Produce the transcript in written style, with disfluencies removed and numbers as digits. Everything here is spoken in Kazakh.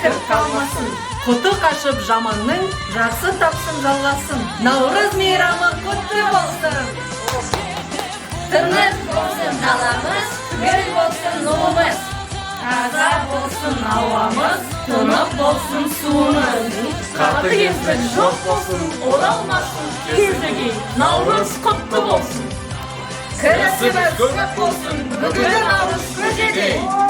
кір қалмасын. Құты қашып жаманның, жақсы тапсын жалғасын. Наурыз мейрамы құтты болсын! Тыныш болсын даламыз, түгел болсын нуымыз. Таза болсын ауамыз, тұнық болсын суымыз. Қатыгездік жоқ болсын, оралмасын кез. Наурыз құтты болсын! Кірісіміз көп болсын, бүгінгі наурыз көжедей.